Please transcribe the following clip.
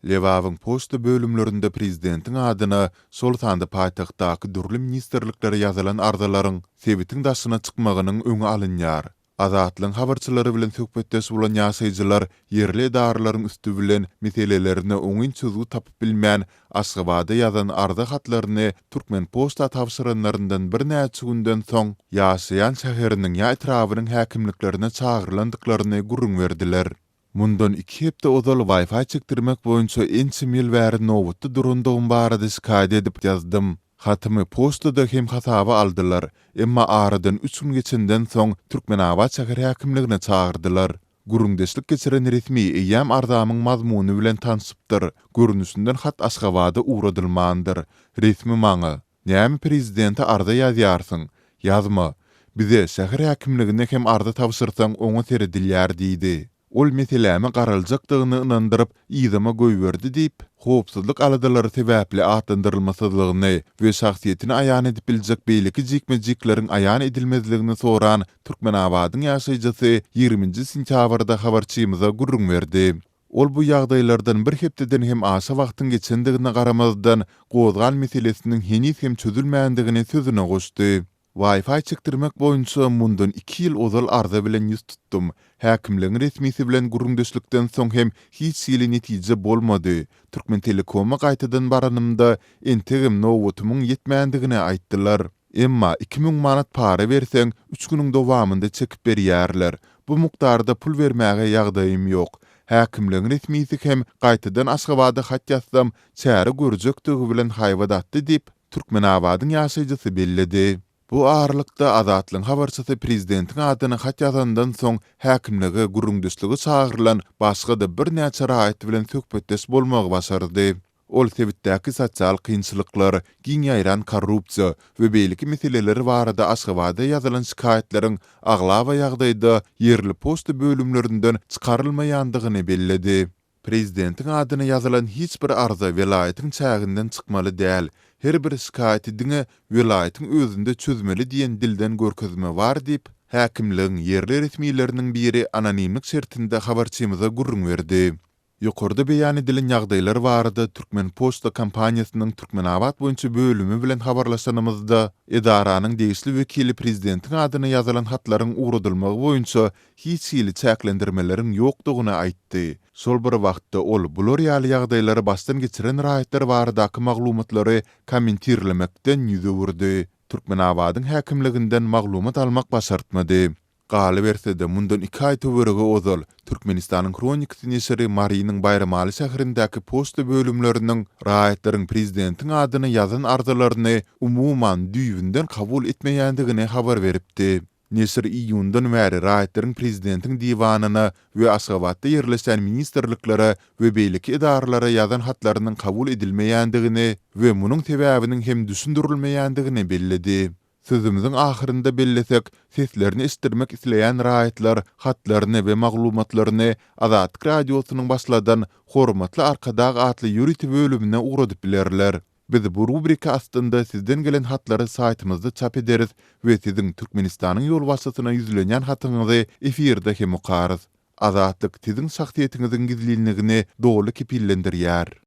Lebabyň poçta bölümlerinde prezidentiň adyna, şol sanda paýtagtdaky dürli ministrliklere ýazylan arzalaryň sebitiň daşyna çykmagynyň öňi alynýar. Azatlygyň habarçylary bilen söhbetdeş bolan ýaşaýjylar ýerli edaralaryň üsti bilen meselelerine oňyn çözgüt tapyp bilmän, Aşgabada ýazan arza hatlaryny Türkmenpoçta tabşyranlaryndan birnäçe günden soň, ýaşaýan şäheriniň ýa etrabynyň häkimliklerine çagyrylandyklaryny gürrüň berdiler. Mundan iki hepde ozal Wi-Fi çekdirmek boýunça ençeme ýyl bäri nobatda durandygym barada şikaýat edip ýazdym. Hatymy poçtada hem hasaba aldylar, emma aradan üç gün geçenden soň Türkmenabat şäher häkimligine çagyrdylar. Gürrüňdeşlik geçiren resmi eýýäm arzamyň mazmuny bilen tanşypdyr, görnüşinden hat Aşgabada ugradylmandyr. Resmi maňa, Näme prezidente arza ýazýarsyň? Ýazma. Bize, şäher häkimligine hem arza tabşyrsaň oňa seredilýär diýdi. Ol meseläme garaljakdygyny ynandyryp, yzyma goýberdi diýip, howpsuzlyk aladalary sebäpli atlandyrylmasyzlygyny we şahsyýetini aýan edip biljek beýleki jikme-jikleriň aýan edilmezligini soran Türkmenabadyň ýaşaýjysy ýigriminji sentýabrda habarçymyza gürrüň berdi. Ol bu ýagdaýlardan bir hepdeden hem aşa wagtyň geçendigine garamazdan, gozgan meselesiniň heniz hem çözülmändigini sözüne goşdy. Wi-Fi çekdirmek boýunça mundan iki ýyl ozal arza bilen ýüz tutdum. Häkimligiň resmisi bilen gürrüňdeşlikden soň hem hiç hili netije bolmady. Türkmentelekoma gaýtadan baranymda, entegem nobatymyň ýetmändigini aýtdylar. Emma 2000 manat para berseň, üç günüň dowamynda çekip berýärler. Bu mukdarda pul bermäge ýagdaýym ýok. Häkimligiň resmisi hem gaýtadan Aşgabada hat ýazsam, çäre görjekdigi bilen haýbat atdy diýip, Türkmenabadyň ýaşaýjysy belledi. Bu aralykda, Azatlygyň habarçysy prezidentiň adyna hat ýazandan soň häkimlige gürrüňdeşlige çagyrylan başga-da birnäçe raýat bilen söhbetdeş bolmagy başardy. Ol sebitdäki sosial kynçylyklar, giň ýaýran korrupsiýa we beýleki meseleler barada Aşgabada ýazylan şikaýatlaryň aglaba ýagdaýda ýerli poçta bölümlerinden çykarylmaýandygyny belledi. Prezidentiň adyna ýazylan hiç bir arza welaýatyň çäginden çykmaly däl, her bir şikaýaty diňe welaýatyň özünde çözmeli diýen dilden görkezme bar diýip, häkimligiň ýerli resmileriniň biri anonimlik şertinde habarçymyza gürrüň berdi. Ýokarda beýan edilen ýagdaýlar barada Türkmenpoçta kompaniýasynyň Türkmenabat boýunça bölümi bilen habarlaşanymyzda, edaranyň degişli wekili prezidentiň adyna ýazylan hatlaryň ugradylmagy boýunça hiç hili çäklendirmeleriň ýokdugyny aýtdy. Şol bir wagtda ol bular ýaly ýagdaýlary başdan geçiren raýatlar baradaky maglumatlary kommentirlemekden ýüz öwürdi. Türkmenabadyň häkimliginden maglumat almak başartmady. Galyberse-de, mundan iki aý töweregi ozal, Türkmenistanyň Hronikasy neşiri Marynyň Baýramaly şäherindäki poçta bölümleriniň raýatlaryň prezidentiň adyna ýazan arzalaryny umuman düýbünden kabul etmeýändigini habar beripdi. Neşir iýundan bäri raýatlaryň prezidentiň diwanyna we Aşgabatda ýerleşýän ministrliklere we beýleki edaralara ýazan hatlarynyň kabul edilmeýändigini we munuň sebäbiniň hem düşündirilmeýändigini belledi. Sözümiziň ahyrynda bellesek, seslerini eşitdirmek isleýän raýatlar hatlaryny we maglumatlaryny Azatlyk Radiosynyň başladan Hormatly Arkadag atly ýörite bölümine ugradyp bilerler. Biz bu rubrika astynda sizden gelen hatlary saýtymyzda çap ederis we siziň Türkmenistanyň ýolbaşçysyna ýüzlenýän hatyňyzy efirde hem okarys. Azatlyk siziň şahsyýetiňiziň gizlinligini doly kepillendirýär.